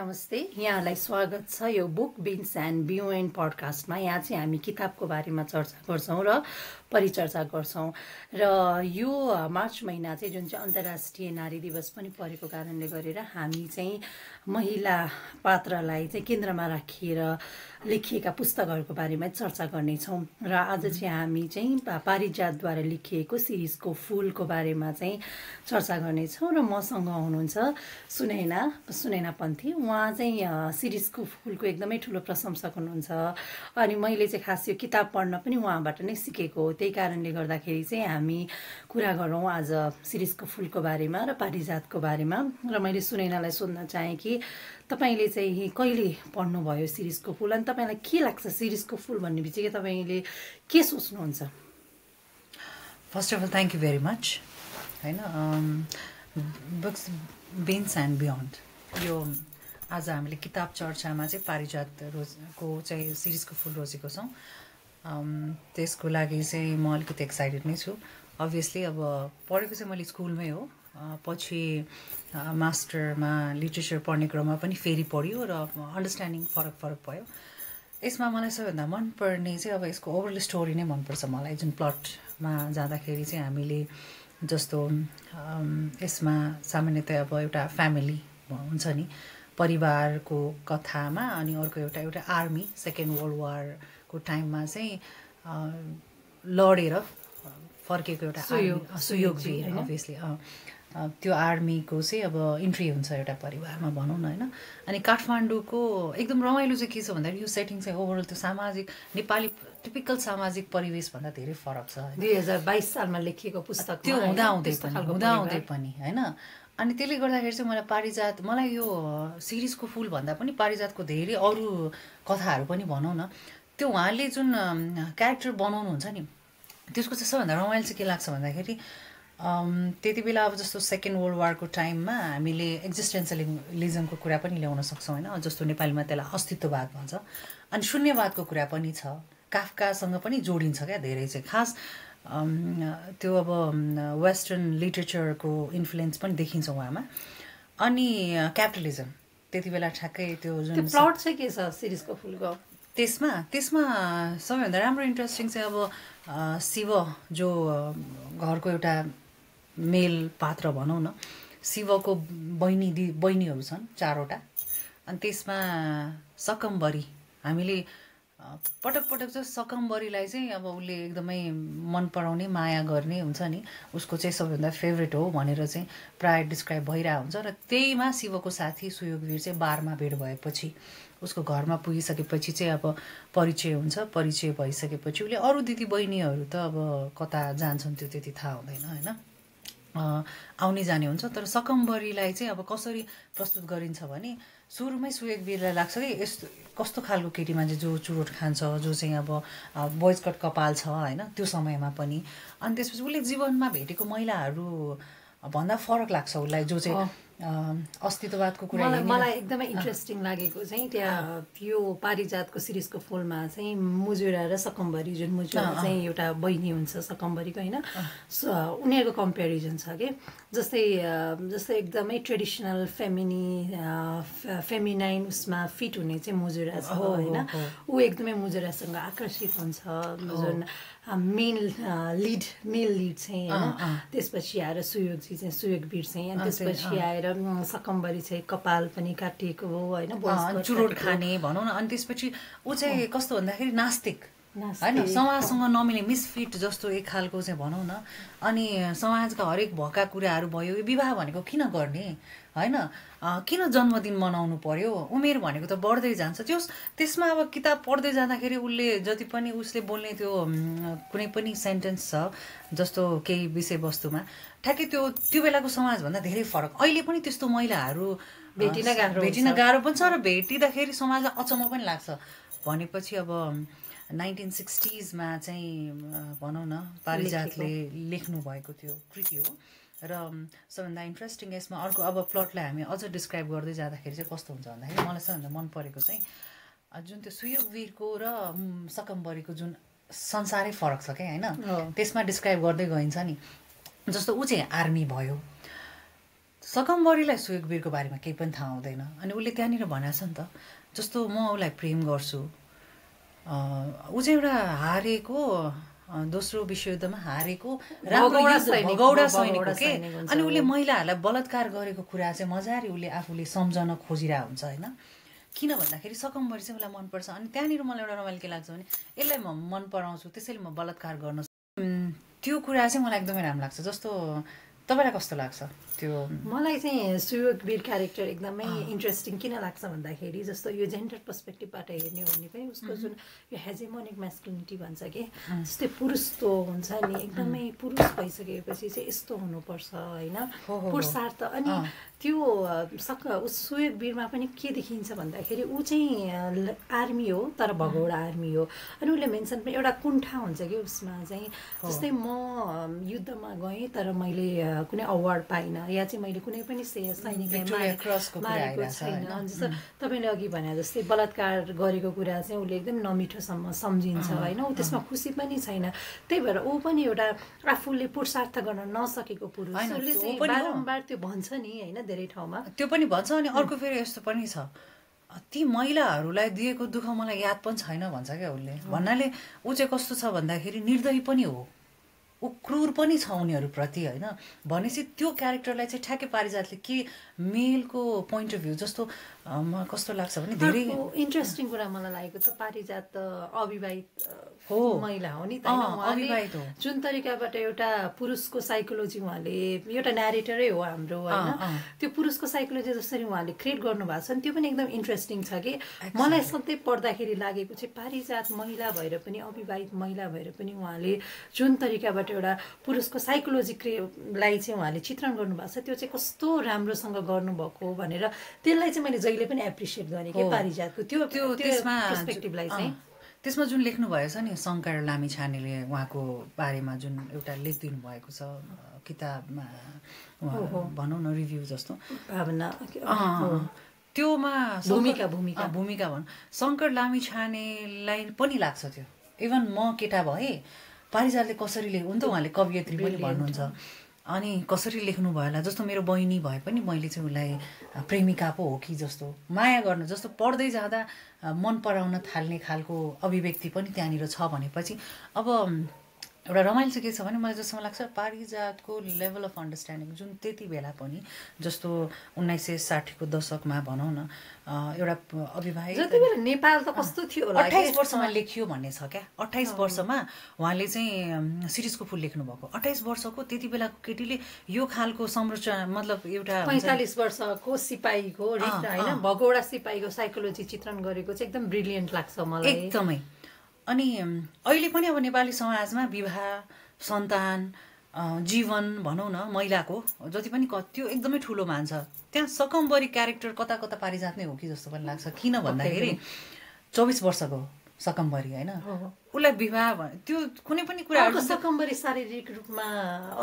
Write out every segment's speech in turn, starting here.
नमस्ते, यहाँलाई स्वागत छ यो बुक बिन्स एन्ड बियोन्ड पडकास्टमा। यहाँ चाहिँ हामी किताबको बारेमा चर्चा गर्छौँ र परिचर्चा गर्छौँ। र यो मार्च महिना चाहिँ जुन चाहिँ अन्तर्राष्ट्रिय नारी दिवस पनि परेको कारणले गरेर हामी चाहिँ महिला पात्रलाई चाहिँ केन्द्रमा राखिएर लेखिएका पुस्तकहरूको बारेमा चर्चा गर्नेछौँ। र आज चाहिँ हामी चाहिँ पारिजातद्वारा लेखिएको सिरिजको फुलको बारेमा चाहिँ चर्चा गर्नेछौँ। र मसँग हुनुहुन्छ सुनैना पन्थी। उहाँ चाहिँ सिरिजको फुलको एकदमै ठुलो प्रशंसक हुनुहुन्छ अनि मैले चाहिँ खास यो किताब पढ्न पनि उहाँबाट नै सिकेको हो। त्यही कारणले गर्दाखेरि चाहिँ हामी कुरा गरौँ आज सिरिजको फुलको बारेमा र पारिजातको बारेमा। र मैले सुनैनालाई सोध्न चाहेँ कि तपाईँले चाहिँ कहिले पढ्नुभयो सिरिजको फुल अनि तपाईँलाई के लाग्छ सिरिजको फुल भन्ने बित्तिकै तपाईँले के सोच्नुहुन्छ? First of all thank you very much. होइन, बुक्स बिन्स एन्ड बियोन्ड यो आज हामीले किताब चर्चामा चाहिँ पारिजातको चाहिँ सिरिजको फुल रोजेको छौँ। त्यसको लागि चाहिँ म अलिकति एक्साइटेड नै छु। अभियसली अब पढेको चाहिँ मैले स्कुलमै हो, पछि मास्टरमा लिट्रेचर पढ्ने क्रममा पनि फेरि पढ्यो र अन्डरस्ट्यान्डिङ फरक भयो। यसमा मलाई सबैभन्दा मनपर्ने चाहिँ अब यसको ओभरअल स्टोरी नै मनपर्छ मलाई। जुन प्लटमा जाँदाखेरि चाहिँ हामीले जस्तो यसमा सामान्यतया अब एउटा फ्यामिली हुन्छ नि, परिवारको कथामा, अनि अर्को एउटा आर्मी सेकेन्ड वर्ल्ड वारको टाइममा चाहिँ लडेर फर्केको एउटा सुयोगवीर, अभियसली त्यो आर्मीको चाहिँ अब इन्ट्री हुन्छ एउटा परिवारमा भनौँ न। होइन, अनि काठमाडौँको एकदम रमाइलो चाहिँ के छ भन्दाखेरि यो सेटिङ चाहिँ ओभरअल त्यो सामाजिक नेपाली टिपिकल सामाजिक परिवेशभन्दा धेरै फरक छ। 2022 सालमा लेखिएको पुस्तक त्यो हुँदाहुँदै पनि होइन। अनि त्यसले गर्दाखेरि चाहिँ मलाई यो सिरिजको फुल भन्दा पनि पारिजातको धेरै अरू कथाहरू पनि भनौँ न, त्यो उहाँले जुन क्यारेक्टर बनाउनुहुन्छ नि त्यसको चाहिँ सबभन्दा रमाइलो चाहिँ के लाग्छ भन्दाखेरि त्यति बेला अब जस्तो सेकेन्ड वर्ल्ड वारको टाइममा हामीले एक्जिस्टेन्सियलिजमको कुरा पनि ल्याउन सक्छौँ होइन, जस्तो नेपालीमा त्यसलाई अस्तित्ववाद भन्छ। अनि शून्यवादको कुरा पनि छ, काफ्कासँग पनि जोडिन्छ क्या धेरै चाहिँ। खास त्यो अब वेस्टर्न लिटरेचरको इन्फ्लुएन्स पनि देखिन्छ उहाँमा। अनि क्यापिटलिजम त्यति बेला ठ्याक्कै त्यो जुन प्लट चाहिँ के छ सिरिजको फुलको, त्यसमा सबैभन्दा राम्रो इन्ट्रेस्टिङ चाहिँ अब शिव जो घरको एउटा मेल पात्र भनौँ न, शिवको बहिनीहरू छन् 4वटा। अनि त्यसमा सकम्बरी, हामीले पटक चाहिँ सकम्बरीलाई चाहिँ अब उसले एकदमै मन पराउने माया गर्ने हुन्छ नि, उसको चाहिँ सबैभन्दा फेभरेट हो भनेर चाहिँ प्रायः डिस्क्राइब भइरहेको हुन्छ। र त्यहीमा शिवको साथी सुयोगवीर चाहिँ बारमा भेट भएपछि उसको घरमा पुगिसकेपछि चाहिँ अब परिचय हुन्छ। परिचय भइसकेपछि उसले अरू दिदी बहिनीहरू त अब कता जान्छन् त्यो त्यति थाहा हुँदैन होइन, आउने जाने हुन्छ। तर सकम्बरीलाई चाहिँ अब कसरी प्रस्तुत गरिन्छ भने सुरुमै सुयोगवीरलाई लाग्छ कि यस्तो कस्तो खालको केटी मान्छे जो चुरोट खान्छ, जो चाहिँ अब बोइज कट कपाल छ होइन त्यो समयमा पनि। अनि त्यसपछि उसले जीवनमा भेटेको महिलाहरू भन्दा फरक लाग्छ उसलाई, जो चाहिँ अस्तित्ववादको कुरा। मलाई एकदमै इन्ट्रेस्टिङ लागेको चाहिँ त्यहाँ यो पारिजातको सिरिजको फुलमा चाहिँ मुजुरा र सकम्बरी, जुन मुजुरा चाहिँ एउटा बहिनी हुन्छ सकम्बरीको होइन, उनीहरूको कम्पेरिजन छ कि जस्तै एकदमै ट्रेडिसनल फेमिनाइन उसमा फिट हुने चाहिँ मुजुरा छ होइन, ऊ एकदमै मुजुरासँग आकर्षित हुन्छ, जुन मेल लिड चाहिँ होइन। त्यसपछि आएर सुयोगवीर चाहिँ, अनि त्यसपछि आएर सकम्बरी चाहिँ कपाल पनि काटिएको हो होइन, चुरोट खाने भनौँ न। अनि त्यसपछि ऊ चाहिँ कस्तो भन्दाखेरि नास्तिक होइन, समाजसँग नमिल्ने मिसफिट जस्तो एक खालको चाहिँ भनौँ न। अनि समाजका हरेक भएका कुराहरू भयो, यो विवाह भनेको किन गर्ने होइन, किन जन्मदिन मनाउनु पर्यो, उमेर भनेको त बढ्दै जान्छ। त्यसमा अब किताब पढ्दै जाँदाखेरि उसले बोल्ने त्यो कुनै पनि सेन्टेन्स छ जस्तो केही विषयवस्तुमा ठ्याक्कै त्यो बेलाको समाजभन्दा धेरै फरक। अहिले पनि त्यस्तो महिलाहरू भेटिन गाह्रो पनि छ र भेटिँदाखेरि समाजलाई अचम्म पनि लाग्छ। भनेपछि अब 1960s चाहिँ भनौँ न पारिजातले लेख्नु भएको त्यो कृति हो। र सबभन्दा इन्ट्रेस्टिङ यसमा अर्को अब प्लटलाई हामी अझ डिस्क्राइब गर्दै जाँदाखेरि चाहिँ कस्तो हुन्छ भन्दाखेरि मलाई सबभन्दा मन परेको चाहिँ जुन त्यो सुयोगवीरको र सकम्बरीको जुन संसारै फरक छ क्या होइन, त्यसमा डिस्क्राइब गर्दै गइन्छ नि। जस्तो ऊ चाहिँ आर्मी भयो, सकम्बरीलाई सुयोगवीरको बारेमा केही पनि थाहा हुँदैन अनि उसले त्यहाँनिर भनेको छ नि त जस्तो म उसलाई प्रेम गर्छु ऊ चाहिँ एउटा हारेको दोस्रो विश्वयुद्धमा हारेको भगौडा सैनिक के अनि उसले महिलाहरूलाई बलात्कार गरेको कुरा चाहिँ मजाले उसले आफूले सम्झन खोजिरहेको हुन्छ होइन किन भन्दाखेरि सकम्बरी चाहिँ उसलाई मनपर्छ अनि त्यहाँनिर मलाई एउटा रमाइलो के लाग्छ भने यसलाई म मन पराउँछु त्यसैले म बलात्कार गर्न त्यो कुरा चाहिँ मलाई एकदमै राम्रो लाग्छ जस्तो तपाईँलाई कस्तो लाग्छ त्यो मलाई चाहिँ सुयोगवीर क्यारेक्टर एकदमै इन्ट्रेस्टिङ किन लाग्छ भन्दाखेरि जस्तो यो जेन्डर पर्सपेक्टिभबाट हेर्ने हो भने पनि उसको जुन यो हेजेमोनिक म्यास्कुलिनिटी भन्छ कि जस्तै पुरुष त हुन्छ नि एकदमै पुरुष भइसकेपछि चाहिँ यस्तो हुनुपर्छ होइन पुरुषार्थ अनि त्यो सुयोगवीरमा पनि के देखिन्छ भन्दाखेरि ऊ चाहिँ आर्मी हो तर भगौडा आर्मी हो अनि उसले मेन्सन पनि एउटा कुण्ठा हुन्छ कि उसमा चाहिँ जस्तै म युद्धमा गएँ तर मैले कुनै अवार्ड पाइनँ या चाहिँ मैले कुनै पनि सैनिकलाई मारेको छैन जस्तो तपाईँले अघि भने जस्तै बलात्कार गरेको कुरा चाहिँ उसले एकदम नमिठोसम्म सम्झिन्छ होइन ऊ त्यसमा खुसी पनि छैन त्यही भएर ऊ पनि एउटा आफूले पुरुषार्थ गर्न नसकेको पुरुष उसले चाहिँ बारम्बार त्यो भन्छ नि होइन धेरै ठाउँमा त्यो पनि भन्छ अनि अर्को फेरि यस्तो पनि छ ती महिलाहरूलाई दिएको दुःख मलाई याद पनि छैन भन्छ क्या उसले भन्नाले ऊ चाहिँ कस्तो छ भन्दाखेरि निर्दयी पनि हो ऊ क्रूर पनि छ उनीहरूप्रति होइन भनेपछि त्यो क्यारेक्टरलाई चाहिँ ठ्याक्कै पारिजातले के मेलको पोइन्ट अफ भ्यू जस्तो कस्तो लाग्छ भने धेरै इन्ट्रेस्टिङ कुरा मलाई लागेको छ पारिजात त अविवाहित महिला हो नि त जुन तरिकाबाट एउटा पुरुषको साइकोलोजी उहाँले एउटा न्यारेटरै हो हाम्रो होइन त्यो पुरुषको साइकोलोजी जसरी उहाँले क्रिएट गर्नुभएको छ नि त्यो पनि एकदम इन्ट्रेस्टिङ छ कि मलाई सधैँ पढ्दाखेरि लागेको चाहिँ पारिजात महिला भएर पनि अविवाहित महिला भएर पनि उहाँले जुन तरिकाबाट एउटा पुरुषको साइकोलोजीलाई चाहिँ उहाँले चित्रण गर्नुभएको छ त्यो चाहिँ कस्तो राम्रोसँग गर्नुभएको भनेर त्यसलाई चाहिँ मैले जहिले पनि एप्रिसिएट गरेँ कि पारिजातको त्यो त्यसमा पर्सपेक्टिभलाई चाहिँ त्यसमा जुन लेख्नु भएछ नि शङ्कर लामिछानेले उहाँको बारेमा जुन एउटा लेखिदिनु भएको छ किताबमा भनौँ न रिभ्यू जस्तो भावना त्योमा भूमिका भनौँ शङ्कर लामिछानेलाई पनि लाग्छ त्यो इभन म केटा भए पारिजातले कसरी लेख्नु त उहाँले कवियत्री पनि भन्नुहुन्छ अनि कसरी लेख्नु भयो होला जस्तो मेरो बहिनी भए पनि मैले चाहिँ उसलाई प्रेमिका पो हो कि जस्तो माया गर्नु जस्तो पढ्दै जाँदा मन पराउन थाल्ने खालको अभिव्यक्ति पनि त्यहाँनिर छ भनेपछि अब एउटा रमाइलो चाहिँ के छ भने मलाई जसमा लाग्छ पारिजातको लेभल अफ अन्डरस्ट्यान्डिङ जुन त्यति बेला पनि जस्तो 1960को दशकमा भनौँ न एउटा अविवाहित नेपाल त कस्तो थियो 28 वर्षमा लेखियो भन्ने छ क्या 28 वर्षमा उहाँले चाहिँ शिरीषको फुल लेख्नु भएको 28 वर्षको त्यति बेलाको केटीले यो खालको संरचना मतलब एउटा 45 वर्षको सिपाहीको होइन भगौडा सिपाहीको साइकोलोजी चित्रण गरेको चाहिँ एकदम ब्रिलियन्ट लाग्छ मलाई एकदमै अनि अहिले पनि अब नेपाली समाजमा विवाह सन्तान जीवन भनौँ न महिलाको जति पनि त्यो एकदमै ठुलो मान्छ त्यहाँ सकम्बरी क्यारेक्टर कता कता पारिजात नै हो कि जस्तो पनि लाग्छ किन भन्दाखेरि 24 वर्षको सकम्बरी होइन उसलाई विवाह त्यो कुनै पनि कुरा सकम्बरी शारीरिक रूपमा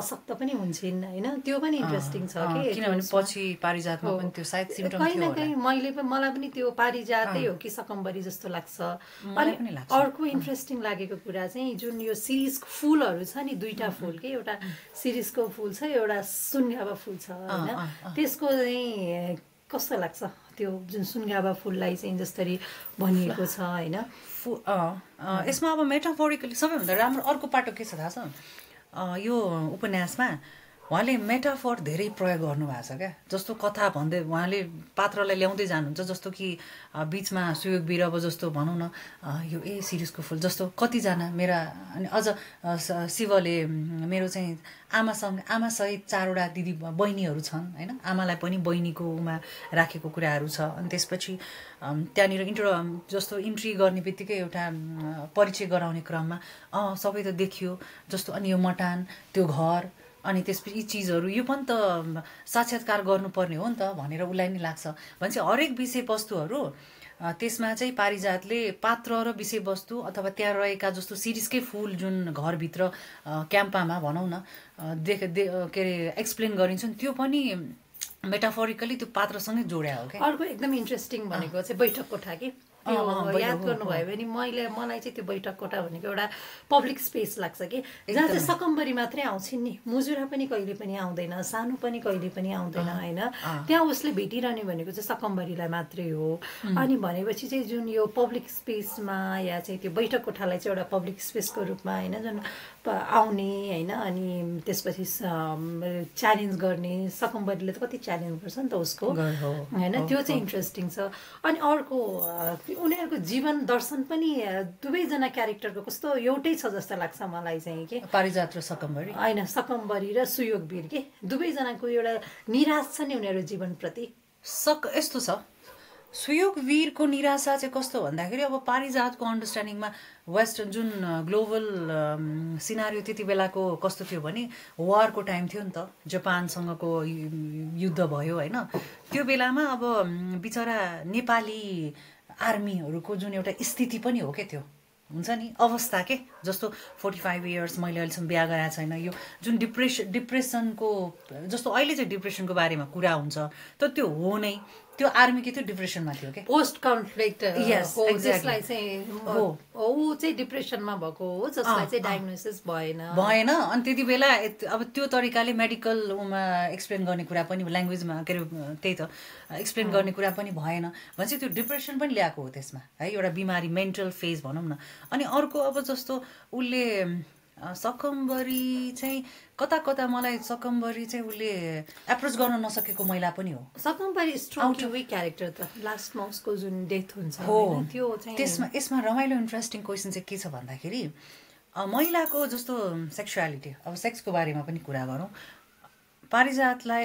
अशक्त पनि हुन्छन् होइन त्यो पनि इन्ट्रेस्टिङ छ कि किनभने पछि पारिजातमा पनि त्यो सायद सिम्पटम कहीँ न कहीँ मलाई पनि त्यो पारिजातै हो कि सकम्बरी जस्तो लाग्छ अनि अर्को इन्ट्रेस्टिङ लागेको कुरा चाहिँ जुन यो सिरिजको फुलहरू छ नि दुईटा फुल के एउटा सिरिजको फुल छ एउटा सुनगाबा फुल छ होइन त्यसको चाहिँ कस्तो लाग्छ त्यो जुन सुनगाबा फुललाई चाहिँ जसरी भनिएको छ होइन यसमा अब मेटाफोरिकली सबैभन्दा राम्रो अर्को पाटो के छ थाहा छ यो उपन्यासमा उहाँले मेटाफोर धेरै प्रयोग गर्नुभएको छ क्या जस्तो कथा भन्दै उहाँले पात्रलाई ल्याउँदै जानुहुन्छ जस्तो कि बिचमा सुयोगवीर अब जस्तो भनौँ न यो शिरीषको फुल जस्तो कतिजना मेरा अनि अझ शिवले मेरो चाहिँ आमासहित 4वटा दिदी बहिनीहरू छन् होइन आमालाई पनि बहिनीको उमा राखेको कुराहरू छ अनि त्यसपछि त्यहाँनिर जस्तो इन्ट्री गर्ने बित्तिकै एउटा परिचय गराउने क्रममा सबै त देखियो जस्तो अनि यो मटान त्यो घर अनि त्यसपछि यी चिजहरू यो पनि त साक्षात्कार गर्नुपर्ने हो नि त भनेर उसलाई नि लाग्छ भनेपछि हरेक विषयवस्तुहरू त्यसमा चाहिँ पारिजातले पात्र र विषयवस्तु अथवा त्यहाँ रहेका जस्तो शिरीषकै फुल जुन घरभित्र क्याम्पामा भनौँ न के अरे एक्सप्लेन गरिन्छ नि त्यो पनि मेटाफोरिकली त्यो पात्रसँगै जोड्या हो क्या अर्को एकदम इन्ट्रेस्टिङ भनेको चाहिँ बैठक कोठा कि त्यो याद गर्नुभयो भने मलाई चाहिँ त्यो बैठक कोठा भनेको एउटा पब्लिक स्पेस लाग्छ कि जहाँ चाहिँ सकम्बरी मात्रै आउँछिन् नि, मुजुरा पनि कहिले पनि आउँदैन, सानो पनि कहिले पनि आउँदैन होइन। त्यहाँ उसले भेटिरहने भनेको चाहिँ सकम्बरीलाई मात्रै हो। अनि भनेपछि चाहिँ जुन यो पब्लिक स्पेसमा या चाहिँ त्यो बैठक कोठालाई चाहिँ एउटा पब्लिक स्पेसको रूपमा होइन जुन आउने होइन, अनि त्यसपछि च्यालेन्ज गर्ने, सकम्बरीले त कति च्यालेन्ज गर्छ नि त उसको होइन, त्यो चाहिँ इन्ट्रेस्टिङ छ। अनि अर्को उनीहरूको जीवन दर्शन पनि दुवैजना क्यारेक्टरको कस्तो एउटै छ जस्तो लाग्छ मलाई चाहिँ के, पारिजात र सकम्बरी होइन, सकम्बरी र सुयोगवीर के दुवैजनाको एउटा निराश छ नि उनीहरू जीवनप्रति। यस्तो छ, सुयोगवीरको निराशा चाहिँ कस्तो भन्दाखेरि अब पारिजातको अन्डरस्ट्यान्डिङमा वेस्टर्न जुन ग्लोबल सिनारियो त्यति बेलाको कस्तो थियो भने वारको टाइम थियो नि त, जापानसँगको युद्ध भयो होइन। त्यो बेलामा अब बिचरा नेपाली आर्मीहरूको जुन एउटा स्थिति पनि हो क्या, त्यो हुन्छ नि अवस्था के, जस्तो 45 इयर्स मैले अहिलेसम्म बिहा गरेको छैन, यो जुन डिप्रेसनको जस्तो अहिले चाहिँ डिप्रेसनको बारेमा कुरा हुन्छ त त्यो हो नै, त्यो आर्मी के थियो डिप्रेसनमा थियो के, पोस्ट कन्फ्लिक्ट जसलाई चाहिँ हो ऊ चाहिँ डिप्रेसनमा भएको हो, जसलाई चाहिँ डायग्नोसिस भएन। अनि त्यति बेला अब त्यो तरिकाले मेडिकलमा एक्सप्लेन गर्ने कुरा पनि ल्याङ्ग्वेजमा के अरे त्यही त एक्सप्लेन गर्ने कुरा पनि भएन भने चाहिँ त्यो डिप्रेसन पनि ल्याएको हो त्यसमा है, एउटा बिमारी मेन्टल फेज भनौँ न। अनि अर्को अब जस्तो उसले सकम्बरी चाहिँ कता कता मलाई सकम्बरी चाहिँ उसले एप्रोच गर्न नसकेको महिला पनि हो। सकम्बरी स्ट्रङ क्यारेक्टर त लास्टमा उसको जुन डेथ हुन्छ हो त्यो चाहिँ यसमा रमाइलो इन्ट्रेस्टिङ क्वेसन चाहिँ के छ भन्दाखेरि महिलाको जस्तो सेक्सुअलिटी, अब सेक्सको बारेमा पनि कुरा गरौँ। पारिजातलाई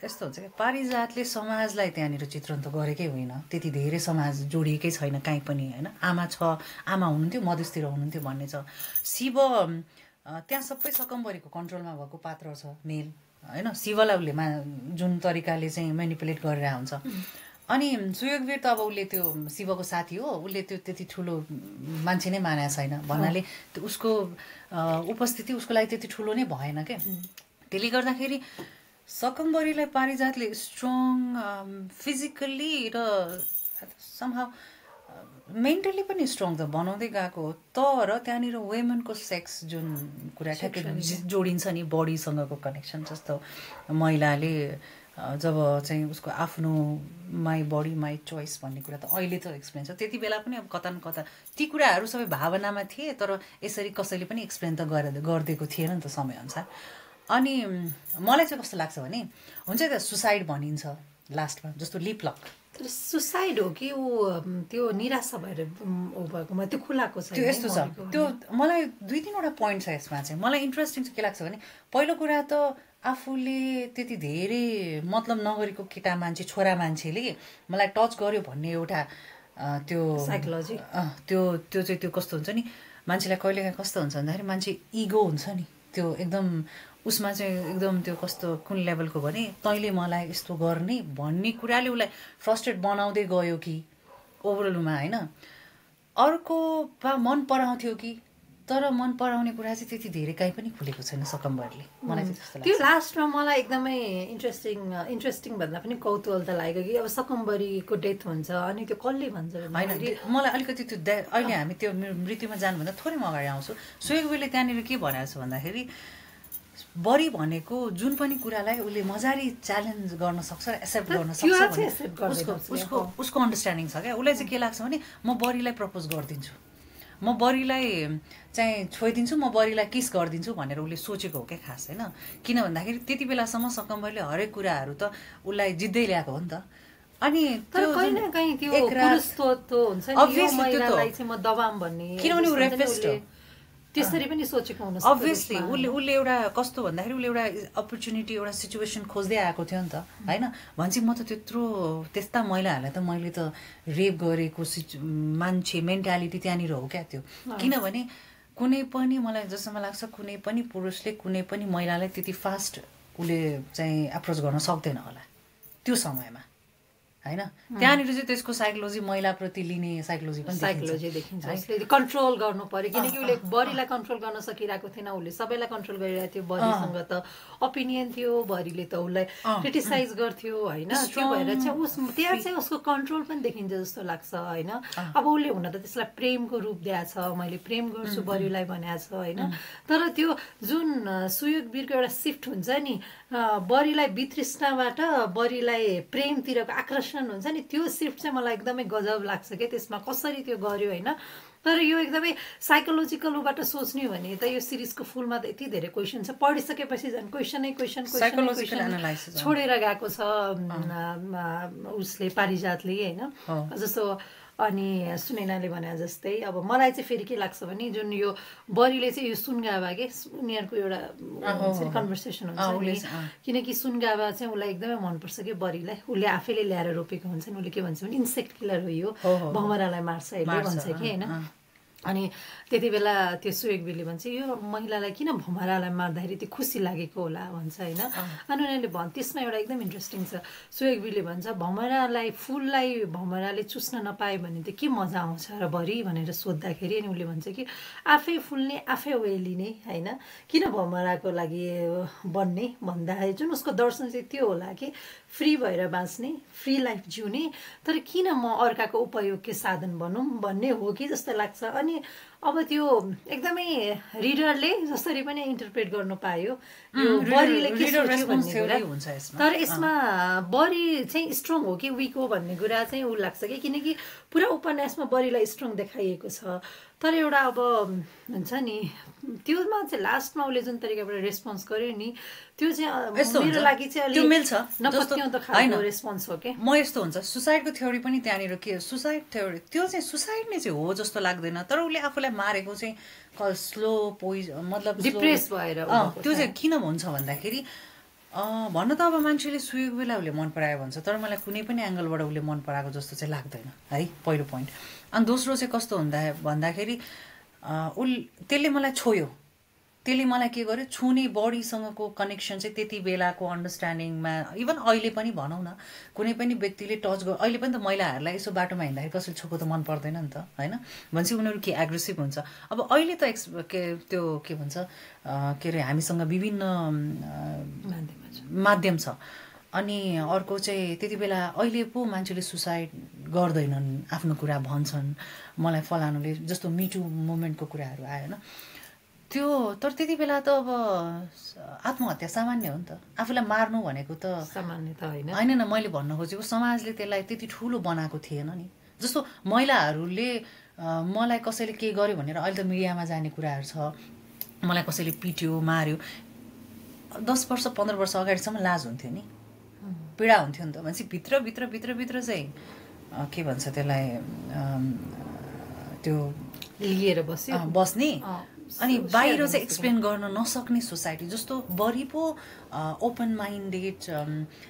यस्तो हुन्छ क्या, पारिजातले समाजलाई त्यहाँनिर चित्रण त गरेकै होइन, त्यति धेरै समाज जोडिएकै छैन कहीँ पनि होइन। आमा छ, आमा हुनुहुन्थ्यो, मधेसतिर हुनुहुन्थ्यो भन्ने छ। शिव त्यहाँ सबै सकम्बरीको कन्ट्रोलमा भएको पात्र छ मेल होइन, शिवलाई उसले जुन तरिकाले चाहिँ मेनिपुलेट गरेर हुन्छ। अनि सुयोगवीर त अब उसले त्यो शिवको साथी हो, उसले त्यो त्यति ठुलो मान्छे नै मानेको छैन भन्नाले त्यो उसको उपस्थिति उसको लागि त्यति ठुलो नै भएन क्या। त्यसले गर्दाखेरि सकम्बरीलाई पारिजातले स्ट्रङ फिजिकल्ली र समहाउ मेन्टली पनि स्ट्रङ त बनाउँदै गएको हो। तर त्यहाँनिर वुमेनको सेक्स जुन कुरा ठ्याक्कै जोडिन्छ नि बडीसँगको कनेक्सन, जस्तो महिलाले जब चाहिँ उसको आफ्नो माई बडी माई चोइस भन्ने कुरा त अहिले त एक्सप्लेन छ, त्यति बेला पनि अब कता न कता ती कुराहरू सबै भावनामा थिए, तर यसरी कसैले पनि एक्सप्लेन त गरिदिएको थिएन नि त समयअनुसार। अनि मलाई चाहिँ कस्तो लाग्छ भने हुन्छ त सुसाइड भनिन्छ लास्टमा, जस्तो लिपलक सुसाइड हो कि ऊ त्यो निराशा भएर भएकोमा त्यो खुलाको छ त्यो यस्तो छ। त्यो मलाई 2-3वटा पोइन्ट छ यसमा चाहिँ मलाई इन्ट्रेस्टिङ चाहिँ के लाग्छ भने पहिलो कुरा त आफूले त्यति धेरै मतलब नगरेको केटा मान्छे छोरा मान्छेले मलाई टच गर्यो भन्ने एउटा त्यो साइकोलोजी त्यो चाहिँ त्यो कस्तो हुन्छ नि, मान्छेलाई कहिलेकाहीँ कस्तो हुन्छ भन्दाखेरि मान्छे इगो हुन्छ नि त्यो एकदम उसमा चाहिँ एकदम त्यो कस्तो कुन लेभलको भने तैँले मलाई यस्तो गर्ने भन्ने कुराले उसलाई फ्रस्ट्रेट बनाउँदै गयो कि ओभरअलमा होइन। अर्को मन पराउँथ्यो कि, तर मन पराउने कुरा चाहिँ त्यति धेरै कहीँ पनि खुलेको छैन सकम्बरले, मलाई चाहिँ त्यस्तो लाग्छ। त्यो लास्टमा मलाई एकदमै इन्ट्रेस्टिङ भन्दा पनि कौतूहल त लाग्यो कि अब सकम्बरीको डेथ हुन्छ अनि त्यो कसले भन्छ होइन। मलाई अलिकति त्यो अहिले हामी त्यो मृत्युमा जानुभन्दा थोरै म अगाडि आउँछु। सुयोगवीरले त्यहाँनिर के भनेको छ भन्दाखेरि बडी भनेको जुन पनि कुरालाई उसले मजाले च्यालेन्ज गर्न सक्छ र एक्सेप्ट गर्न सक्छ उसको अन्डरस्ट्यान्डिङ छ क्या। उसलाई चाहिँ के लाग्छ भने म बडीलाई प्रपोज गरिदिन्छु, म बडीलाई चाहिँ छोइदिन्छु, म बडीलाई किस गरिदिन्छु भनेर उसले सोचेको हो क्या खास होइन। किन भन्दाखेरि त्यति बेलासम्म सकम्बरले हरेक कुराहरू त उसलाई जित्दै ल्याएको हो नि त। अनि किनभने ऊ रेपिस्ट हो, त्यसरी पनि सोचेको हुन सक्छ। अभियसली उसले एउटा कस्तो भन्दाखेरि उसले एउटा अपर्च्युनिटी एउटा सिचुएसन खोज्दै आएको थियो नि त होइन। भनेपछि म त त्यत्रो त्यस्ता महिलाहरूलाई त मैले त रेप गरेको मान्छे मेन्टालिटी त्यहाँनिर हो क्या त्यो। किनभने कुनै पनि मलाई जसमा लाग्छ कुनै पनि पुरुषले कुनै पनि महिलालाई त्यति फास्ट उसले चाहिँ एप्रोच गर्न सक्दैन होला त्यो समयमा होइन त्यहाँनिर चाहिँ त्यसको साइकोलोजी महिलाप्रति लिने साइकोलोजी पनि साइकोलोजी देखिन्छ उसले कन्ट्रोल गर्नु पर्यो किनकि उसले बडीलाई कन्ट्रोल गर्न सकिरहेको थिएन उसले सबैलाई कन्ट्रोल गरिरहेको थियो बडीसँग त ओपिनियन थियो बडीले त उसलाई क्रिटिसाइज गर्थ्यो होइन त्यो भएर चाहिँ उस त्यहाँ चाहिँ उसको कन्ट्रोल पनि देखिन्छ जस्तो लाग्छ होइन अब उसले हुन त त्यसलाई प्रेमको रूप दिएछ मैले प्रेम गर्छु बडीलाई भनेको छ होइन तर त्यो जुन सुयोग वीरको एउटा सिफ्ट हुन्छ नि बडीलाई वितृष्णाबाट बडीलाई प्रेमतिरको आकर्षण हुन्छ नि त्यो सिफ्ट चाहिँ मलाई एकदमै गजब लाग्छ क्या त्यसमा कसरी त्यो गर्यो होइन तर यो एकदमै साइकोलोजिकल उबाट सोच्ने हो भने त यो सिरिजको फुलमा त यति धेरै क्वेसन छ पढिसकेपछि झन् क्वेसनै क्वेसन छोडेर गएको छ उसले पारिजातले होइन जस्तो अनि सुनैनाले भने जस्तै अब मलाई चाहिँ फेरि के लाग्छ भने जुन यो बडीले चाहिँ यो सुनगावा के उनीहरूको एउटा कन्भर्सेसन हुन्छ किनकि सुनगावा चाहिँ उसलाई एकदमै मनपर्छ कि बडीलाई उसले आफैले ल्याएर रोपेको हुन्छ नि उसले के भन्छ भने इन्सेक्ट किलर हो यो भमरालाई मार्छ यसले भन्छ कि होइन अनि त्यति बेला त्यो सुयोगवीरले भन्छ यो महिलालाई किन भमरालाई मार्दाखेरि त्यो खुसी लागेको होला भन्छ होइन अनि उनीहरूले त्यसमा एउटा एकदम इन्ट्रेस्टिङ छ सुयोगवीरले भन्छ भमरालाई फुललाई भमराले चुस्न नपायो भने त के मजा आउँछ र भरि भनेर सोद्धाखेरि अनि उसले भन्छ कि आफै फुल्ने आफै ओइलिने होइन किन भमराको लागि बन्ने भन्दा जुन उसको दर्शन चाहिँ त्यो होला कि फ्री भएर बाँच्ने फ्री लाइफ जिउने तर किन म अर्काको उपयोगकै साधन भनौँ भन्ने हो कि जस्तो लाग्छ अनि अब त्यो एकदमै रिडरले जसरी पनि इन्टरप्रेट गर्नु पायो यो बडीले के सोच्यो भन्ने कुरा तर यसमा बडी चाहिँ स्ट्रङ हो कि विक हो भन्ने कुरा चाहिँ उ लाग्छ कि किनकि पुरा उपन्यासमा बडीलाई स्ट्रङ देखाइएको छ तर एउटा अब हुन्छ नि त्योमा चाहिँ लास्टमा उसले जुन तरिकाबाट रेस्पोन्स गर्यो नि त्यो चाहिँ मेरो लागि चाहिँ अलिक मिल्छ नपत्याउँदो खालको रेस्पोन्स हो के म यस्तो हुन्छ सुसाइडको थ्योरी पनि त्यहाँनिर के सुसाइड थ्योरी त्यो चाहिँ सुसाइड नै चाहिँ हो जस्तो लाग्दैन तर उसले आफूलाई मारेको चाहिँ स्लो पोइजन मतलब डिप्रेस भएर त्यो चाहिँ किन भन्छ भन्दाखेरि भन्न त अब मान्छेले सुयोगवीरलाई उसले मन परायो भन्छ तर मलाई कुनै पनि एङ्गलबाट उसले मन पराएको जस्तो चाहिँ लाग्दैन है पहिलो पोइन्ट अनि दोस्रो चाहिँ कस्तो भन्दाखेरि त्यसले मलाई छोयो त्यसले मलाई के गर्यो छुने बडीसँगको कनेक्सन चाहिँ त्यति बेलाको अन्डरस्ट्यान्डिङमा इभन अहिले पनि भनौँ न कुनै पनि व्यक्तिले टच अहिले पनि त महिलाहरूलाई यसो बाटोमा हिँड्दाखेरि कसैले छोको त मन पर्दैन नि त होइन भनेपछि उनीहरू के एग्रेसिभ हुन्छ अब अहिले त त्यो के भन्छ के अरे हामीसँग विभिन्न माध्यम छ अनि अर्को चाहिँ त्यति बेला अहिले पो मान्छेले सुसाइड गर्दैनन् आफ्नो कुरा भन्छन् मलाई फलानुले जस्तो मिटु मुभमेन्टको कुराहरू आयो होइन त्यो तर त्यति बेला त अब आत्महत्या सामान्य हो नि त आफूलाई मार्नु भनेको त सामान्य त होइन न मैले भन्न खोजेको समाजले त्यसलाई त्यति ठुलो बनाएको थिएन नि जस्तो महिलाहरूले मलाई कसैले के गर्यो भनेर अहिले त मिडियामा जाने कुराहरू छ मलाई कसैले पिट्यो मार्यो 10 वर्ष 15 वर्ष अगाडिसम्म लाज हुन्थ्यो नि पीडा हुन्थ्यो नि त भनेपछि भित्र चाहिँ के भन्छ त्यसलाई त्यो लिएर बस्ने अनि बाहिर चाहिँ एक्सप्लेन गर्न नसक्ने सोसाइटी जस्तो बढी पो ओपन माइन्डेड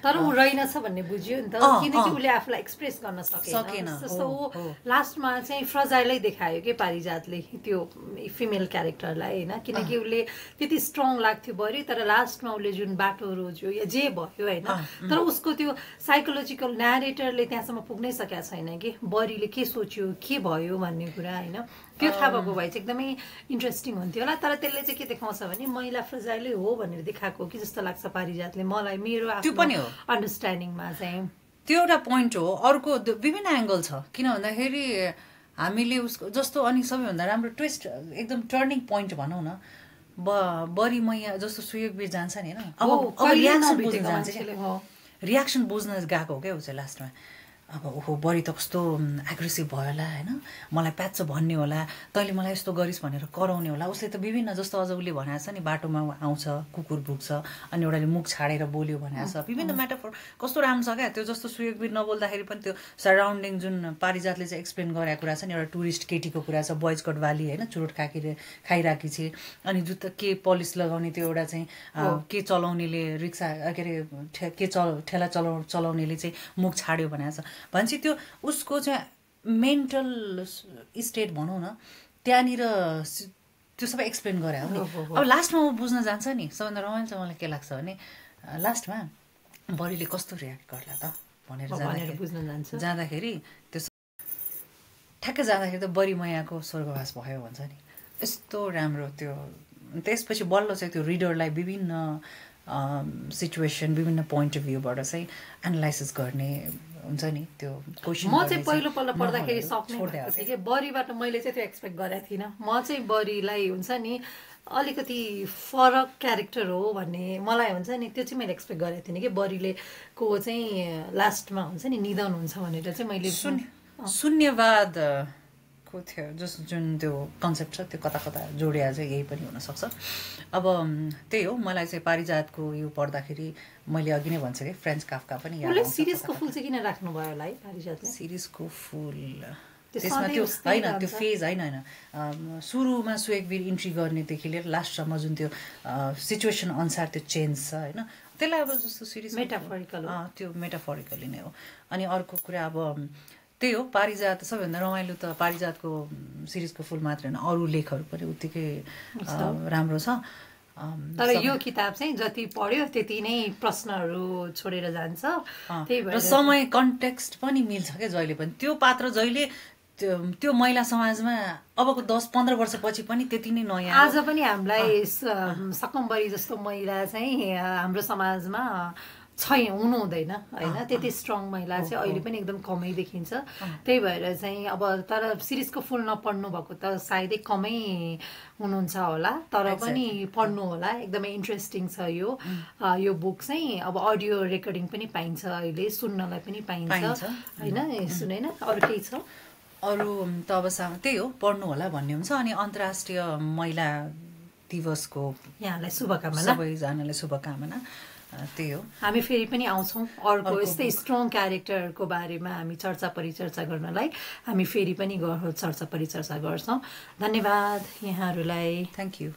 तर ऊ रहेनछ भन्ने बुझ्यो नि त किनकि उसले आफूलाई एक्सप्रेस गर्न सकेन जस्तो ऊ लास्टमा चाहिँ फ्रजाइलै देखायो कि पारिजातले त्यो फिमेल क्यारेक्टरलाई होइन किनकि उसले त्यति स्ट्रङ लाग्थ्यो बढी तर लास्टमा उसले जुन बाटो रोज्यो या जे भयो होइन तर उसको त्यो साइकोलोजिकल न्यारेटरले त्यहाँसम्म पुग्नै सकेको छैन कि बडीले के सोच्यो के भयो भन्ने कुरा होइन त्यो थाहा भएको भए चाहिँ एकदमै इन्ट्रेस्टिङ हुन्थ्यो होला तर त्यसले चाहिँ के देखाउँछ भने महिला फ्रजाइलै हो भनेर देखाएको कि जस्तो लाग्छ पारिजातले मलाई मेरो आफ्नो अन्डरस्ट्यान्डिङमा चाहिँ त्यो एउटा पोइन्ट हो अर्को विभिन्न एङ्गल छ किन भन्दाखेरि हामीले उसको जस्तो अनि सबैभन्दा राम्रो ट्विस्ट एकदम टर्निङ पोइन्ट भनौँ न बढी मैया जस्तो सुयोगवीर जान्छ नि होइन रियाक्सन बुझ्न गएको हो क्या ऊ चाहिँ लास्टमा अब ओहो बढी त कस्तो एग्रेसिभ भयो होला होइन मलाई प्याच भन्ने होला तैँले मलाई यस्तो गरिस् भनेर कराउने होला उसले त विभिन्न जस्तो अझ उसले भनेको छ नि बाटोमा आउँछ कुकुर भुक्छ अनि एउटाले मुख छाडेर बोल्यो भनेको छ विभिन्न म्याटाफोर कस्तो राम्रो छ क्या त्यो जस्तो सुयोगवीर नबोल्दाखेरि पनि त्यो सराउन्डिङ जुन पारिजातले चाहिँ एक्सप्लेन गरेको कुरा छ नि एउटा टुरिस्ट केटीको कुरा छ बॉयज कट वाली होइन चुरोट खाइराखी छ अनि जुत्ता के पलिस लगाउने त्यो एउटा चाहिँ के चलाउनेले रिक्सा के अरे के ठेला चलाउनेले चाहिँ मुख छाड्यो भनेको छ भनेपछि त्यो उसको चाहिँ मेन्टल स्टेट भनौँ न त्यहाँनिर त्यो सबै एक्सप्लेन गरे हो नि अब लास्टमा ऊ बुझ्न जान्छ नि सबभन्दा रमाइलो चाहिँ मलाई के लाग्छ भने लास्टमा बडीले कस्तो रियाक्ट गर्ला त भनेर बुझ्न जाँदाखेरि त्यो ठ्याक्कै जाँदाखेरि त बरी मैयाको स्वर्गवास भयो भन्छ नि, यस्तो राम्रो त्यो। त्यसपछि बल्ल चाहिँ त्यो रिडरलाई विभिन्न सिचुएसन विभिन्न पोइन्ट अफ भ्यूबाट चाहिँ एनालाइसिस गर्ने हुन्छ नि त्यो क्वेसन। म चाहिँ पहिलोपल्ट पढ्दाखेरि सक्ने भएको थिएँ कि बरीबाट मैले चाहिँ त्यो एक्सपेक्ट गरेको थिइनँ। म चाहिँ बरीलाई हुन्छ नि अलिकति फरक क्यारेक्टर हो भन्ने मलाई हुन्छ नि, त्यो चाहिँ मैले एक्सपेक्ट गरेको थिइनँ कि बरीले को चाहिँ लास्टमा हुन्छ नि निधन हुन्छ भनेर चाहिँ मैले शून्यवाद को थियो जुन त्यो कन्सेप्ट छ त्यो कता कता जोडिया चाहिँ यही पनि हुनसक्छ। अब त्यही हो, मलाई चाहिँ पारिजातको यो पढ्दाखेरि मैले अघि नै भन्छ कि फ्रेन्च काफका पनि याद आउँछ। सिरिजको फुल चाहिँ किन राख्नु भयो होला है पारिजातले? सिरिजको फुल त्यसमा त्यो होइन, त्यो फेज होइन सुरुमा सुएकवीर इन्ट्री गर्नेदेखि लिएर लास्टसम्म जुन त्यो सिचुएसन अनुसार त्यो चेन्ज छ होइन, त्यसलाई अब जस्तो सिरिज मेटाफोरिकल त्यो मेटाफोरिकली नै हो। अनि अर्को कुरा अब त्यही हो, पारिजात सबैभन्दा रमाइलो त पारिजातको सिरिजको फुल मात्र होइन, अरू लेखहरू पनि उत्तिकै राम्रो छ। तर यो किताब चाहिँ जति पढ्यो त्यति नै प्रश्नहरू छोडेर जान्छ, त्यही भएर समय कन्टेक्स्ट पनि मिल्छ क्या जहिले पनि। त्यो पात्र जहिले त्यो महिला समाजमा अबको 10-15 वर्षपछि पनि त्यति नै नयाँ। आज पनि हामीलाई सकम्बरी जस्तो महिला चाहिँ हाम्रो समाजमा हुनु हुँदैन होइन, त्यति स्ट्रङ महिला चाहिँ अहिले पनि एकदम कमै देखिन्छ। त्यही भएर चाहिँ अब तर सिरिजको फुल नपढ्नु भएको त सायदै कमै हुनुहुन्छ होला, तर पनि पढ्नु होला, एकदमै इन्ट्रेस्टिङ छ यो बुक चाहिँ। अब अडियो रेकर्डिङ पनि पाइन्छ अहिले, सुन्नलाई पनि पाइन्छ होइन, सुनेन अरू केही छ? अरू त अब त्यही हो, पढ्नु होला भन्ने हुन्छ। अनि अन्तर्राष्ट्रिय महिला दिवसको यहाँलाई शुभकामना, सबैजनालाई शुभकामना। त्यही हो, हामी फेरि पनि आउँछौँ अर्को यस्तै स्ट्रङ क्यारेक्टरको बारेमा हामी चर्चा परिचर्चा गर्नलाई। हामी फेरि पनि चर्चा परिचर्चा गर्छौँ। धन्यवाद यहाँहरूलाई, थ्याङ्क यू।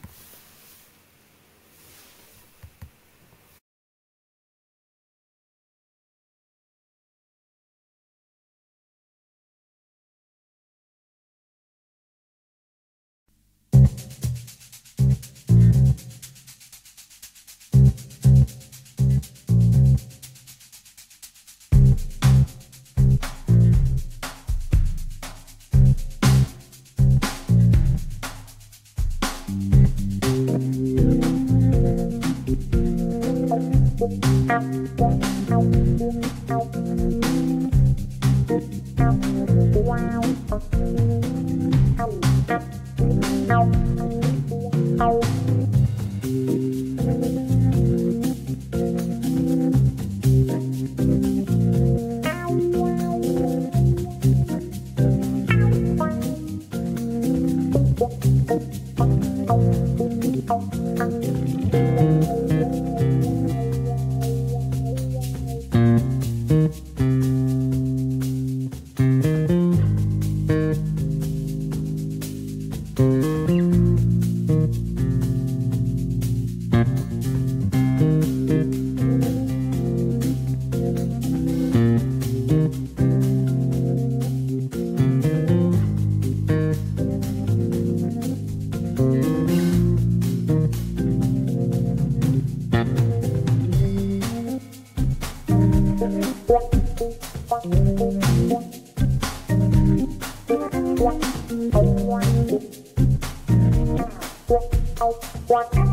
What?